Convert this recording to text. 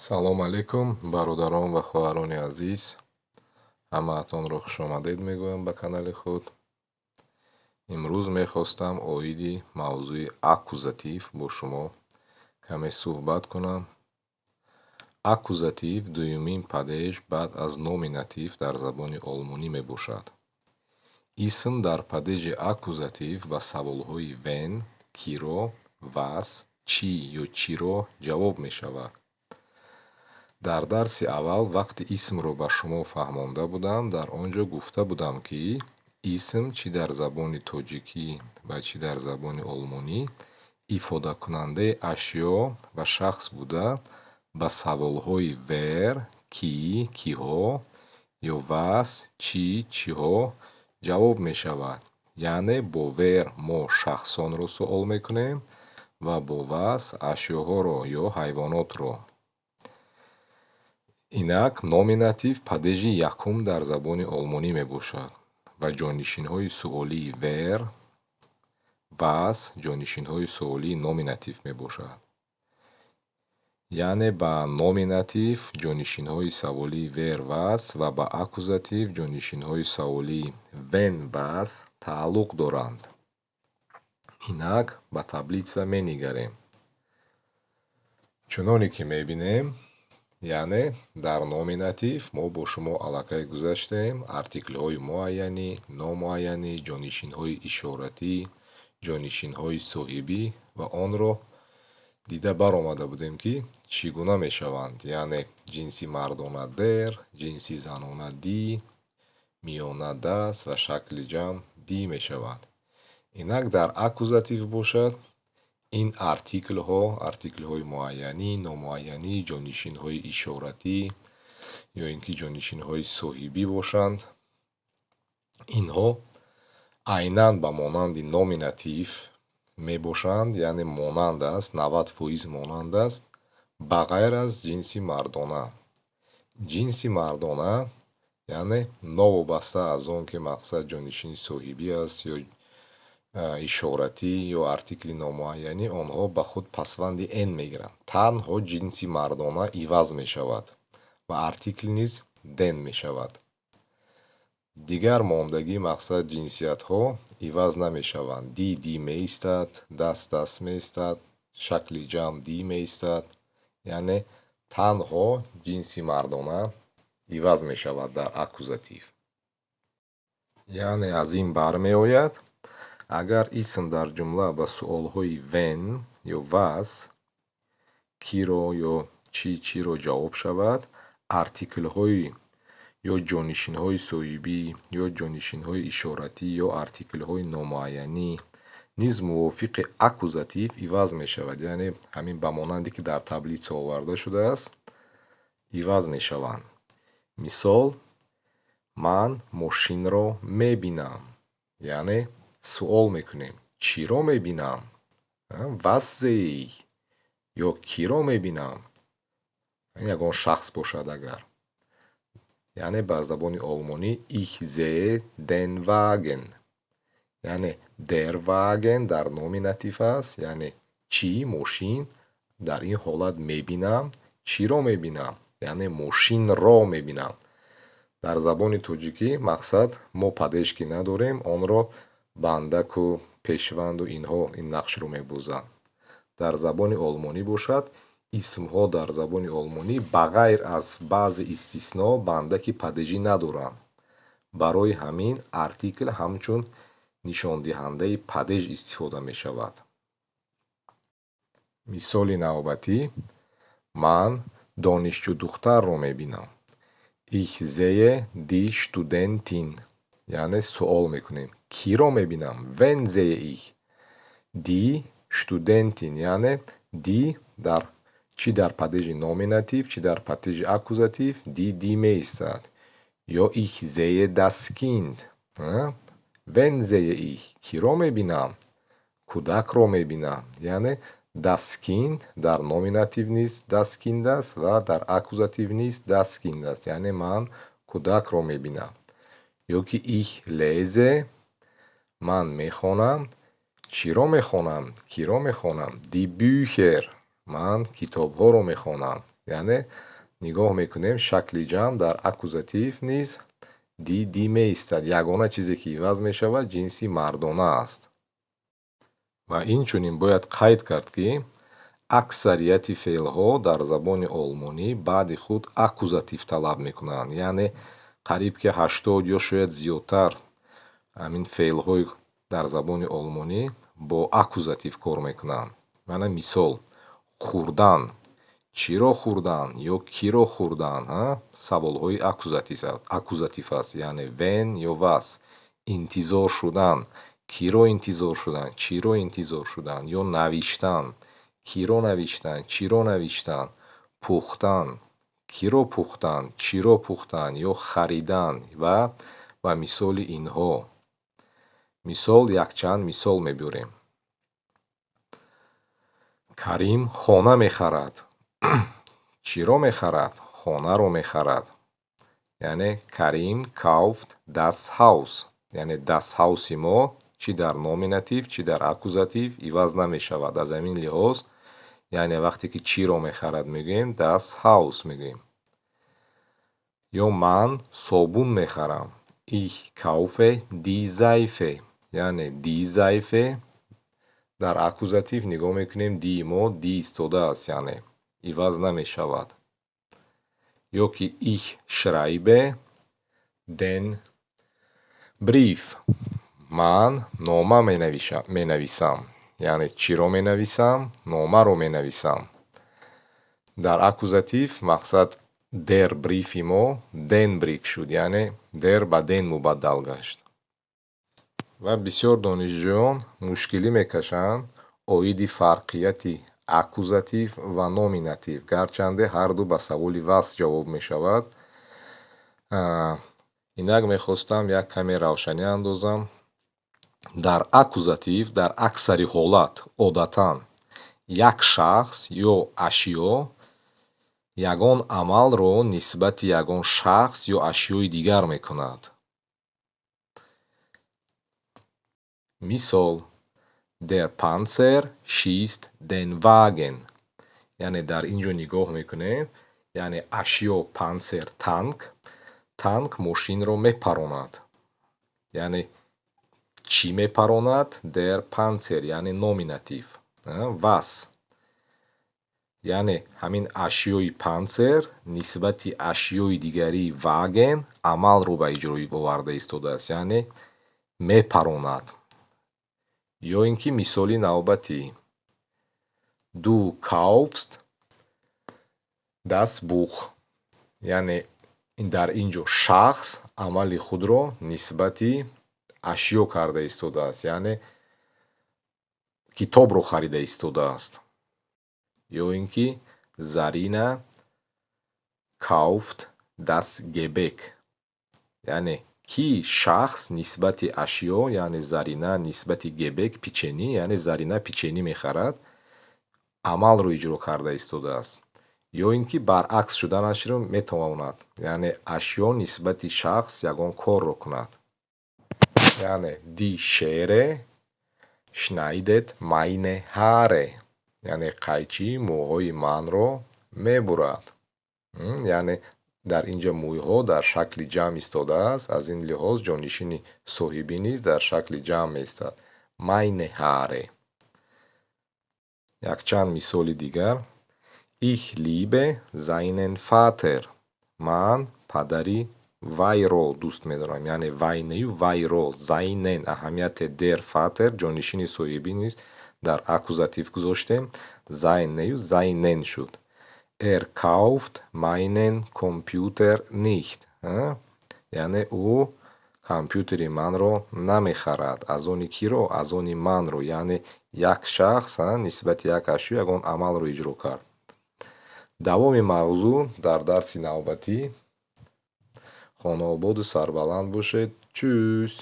Салом алейкум, бародарон ва хоҳарони азиз. Ҳамаатонро хушомадед мегӯям ба канали худ. Имрӯз мехостам оиди мавзӯи Akkusativ бо шумо каме суҳбат кунам. Akkusativ дуюмин падеж баъд аз Nominativ дар забони олмонӣ мебошад. Исм дар падежи Akkusativ ба саволҳои wen, киро, was, чӣ ё чиро ҷавоб мешавад. Дар дарси аввал вақти исмро ба шумо фаҳмонда будам, дар он ҷо гуфта будам, ки исм чӣ дар забони тоҷикӣ ва чӣ дар забони олмонӣ ифодакунандаи ашё ва шахс буда, ба саволҳои wer, кӣ, киҳо ё was, чӣ, чиҳо ҷавоб мешавад. Яъне бо wer мо шахсонро суол мекунем ва бо was ашёҳоро ё ҳайвонотро. Инак, Nominativ падежи якум дар забони олмонӣ мебошад ва ҷонишинҳои суолии wer, was ҷонишинҳои суолии Nominativ мебошад. Яъне ба Nominativ ҷонишинҳои саволии wer, was ва ба Akkusativ ҷонишинҳои саволии wen, was тааллуқ доранд. Инак, ба таблица менигарем. Чуноне ки мебинем, яъне дар Nominativ мо бо шумо аллакай гузаштем артиклҳои муайянӣ, номуайянӣ, ҷонишинҳои ишоратӣ, ҷонишинҳои соҳибӣ ва онро дида баромада будем, ки чӣ гуна мешаванд. Яъне ҷинси мардона der, ҷинси занона die, миёна das ва шакли ҷамъ die мешавад. Инак, дар Akkusativ бошад, ин артиклҳо, артиклҳои муайянӣ, номуайянӣ, ҷонишинҳои ишоратӣ ё ин ки ҷонишинҳои соҳибӣ бошанд, инҳо айнан ба монанди Nominativ мебошанд, яъне монанд аст, 90% монанд аст, ба ғайр аз ҷинси мардона. Ҷинси мардона, яъне новобаста аз он ки мақсад ҷонишини соҳибӣ аст ё ишоратӣ ё артикли номуайянӣ, онҳо ба худ пасванди n мегиранд. Танҳо ҷинси мардона иваз мешавад ва артикл низ den мешавад. Дигар мондагӣ, мақсад, ҷинсиятҳо иваз намешаванд. Die, die меистад, das, das меистад, шакли ҷамъ die меистад. Яъне танҳо ҷинси мардона иваз мешавад дар Akkusativ. Яъне аз ин бармеояд, агар исм дар ҷумла ба суолҳои wen ё was, киро ё чӣ, чиро ҷавоб шавад, артиклҳои ё ҷонишинҳои соҳибӣ ё ҷонишинҳои ишоратӣ ё артиклҳои номуайянӣ низ мувофиқи Akkusativ иваз мешавад. Яъне ҳамин ба монанде ки дар таблица оварда шудааст, иваз мешаванд. Мисол: ман мошинро мебинам. Яъне суол мекунем: чиро мебинам? Was sehe ich? Ё киро мебинам? Ягон шахс бошад агар. Яъне ба забони олмонӣ ich sehe den Wagen. Яъне der Wagen дар Nominativ аст, яъне чӣ, мошин, дар ин ҳолат мебинам, чиро мебинам? Яъне мошинро мебинам. Дар забони тоҷикӣ, мақсад, мо падеж ки надорем, онро бандаку пешванду инҳо ин нақшро мебозанд. Дар забони олмонӣ бошад, исмҳо дар забони олмонӣ ба ғайр аз баъзе истисно бандаки падежӣ надоранд. Барои ҳамин артикл ҳамчун нишондиҳандаи падеж истифода мешавад. Мисоли навбатӣ: ман донишҷӯдухтарро мебинам. Ich sehe die Studentin. Яъне суол мекунем: киро мебинам? Wen sehe ich? Die Studentin. Яъне die дар чӣ дар падежи Nominativ, чӣ дар падежи Akkusativ die, die меистад. Ё ich sehe das Kind. Wen sehe ich? Киро мебинам? Кӯдакро мебинам. Яъне das Kind дар Nominativ низ das Kind аст ва дар Akkusativ низ das Kind аст. Яъне ман кӯдакро мебинам. Ё ки ich lese, ман мехонам. Чиро мехонам? Киро мехонам? Die Bücher. Ман китобҳоро мехонам. Яъне нигоҳ мекунем, шакли ҷамъ дар Akkusativ низ die, die меистад. Ягона чизе, ки иваз мешавад, ҷинси мардона аст. Ва инчунин бояд қайд кард, ки аксарияти феълҳо дар забони олмонӣ баъди худ Akkusativ талаб мекунанд. Яъне қариб ки 80 ё шояд зиёдтар ҳамин феълҳои дар забони олмонӣ бо Akkusativ кор мекунанд. Мана мисол: хӯрдан. Чиро хӯрдан ё киро хӯрдан? Саволҳои Akkusativ аст, яъне wen ё was. Интизор шудан. Киро интизор шудан, чиро интизор шудан ё навиштан. Киро навиштан, чиро навиштан, пухтан. Киро пухтан, чиро пухтан ё харидан ва мисоли инҳо. Мисол, якчанд мисол мебиёрем. Карим хона мехарад. Чиро мехарад? Хонаро мехарад. Яъне Карим kauft das Haus. Яъне das Haus-и мо чӣ дар Nominativ, чӣ дар Akkusativ иваз намешавад. Аз ҳамин лиҳоз, яъне вақте ки чиро мехарад мегӯем, das Haus мегӯем. Ё ман собун мехарам. Ich kaufe die Seife. Яъне die Seife дар Akkusativ нигоҳ мекунем, die мо die истодааст, яъне иваз намешавад. Ё ки ich schreibe den Brief. Ман нома менависам. Яъне чиро менависам? Номаро менависам. Дар Akkusativ мақсад der Brief-и мо den Brief шуд, яъне der ба den мубаддал гашт. Ва бисёр донишҷӯён мушкилӣ мекашанд оиди фарқияти Akkusativ ва Nominativ, гарчанде ҳарду ба саволи was ҷавоб мешавад. Инак мехостам як каме равшанӣ андозам. Дар Akkusativ дар аксари ҳолат одатан як шахс ё ашё ягон амалро нисбати ягон шахс ё ашёи дигар мекунад. Мисол: Der Panzer schießt den Wagen. Яъне дар ин ҷо нигоҳ мекунем, яъне ашё Panzer танк, танк мошинро мепаронад. Яъне чӣ мепаронад? Der Panzer, яъне Nominativ. Was. Яъне ҳамин ашёи Panzer нисбати ашёи дигарии Wagen амалро ба иҷро оварда истодааст, яъне мепаронад. Ё ин ки мисоли навбатӣ: Du kaufst das Buch. Яъне дар ин ҷо шахс амали худро нисбати ашё карда истодааст, яъне китобро харида истодааст. Ё ин ки Зарина kauft das Gebäck. Яъне ки шахс нисбати ашё, яъне Зарина нисбати Gebäck печенье, яъне Зарина печенье мехарад, амалро иҷро карда истодааст. Ё ин ки баръакс шуданашро метавонад, яъне ашё нисбати шахс ягон корро кунад. Яъне die Schere schneidet meine Haare. Яъне қайчӣ мӯйҳои манро мебурад. Яъне дар ин ҷо мӯйҳо дар шакли ҷамъ истодааст, аз ин лиҳоз ҷонишини соҳибӣ низ дар шакли ҷамъ меистад. Meine Haare. Якчанд мисоли дигар: Ich liebe seinen Vater. Ман падари вайро дӯст медорам. Яъне вай нею вайро, seinen аҳамияте der Vater ҷонишини соҳибӣ низ дар Akkusativ гузоштем. Sein нею seinen шуд. Er kauft meinen Computer nicht. Яъне ӯ компютери манро намехарад. Аз они киро? Аз они манро. Яъне як шахс нисбати як ашё ягон амалро иҷро кард. Давоми мавзӯъ дар дарси навбатӣ. Хонаободу сарбаланд бошед. Tschüss.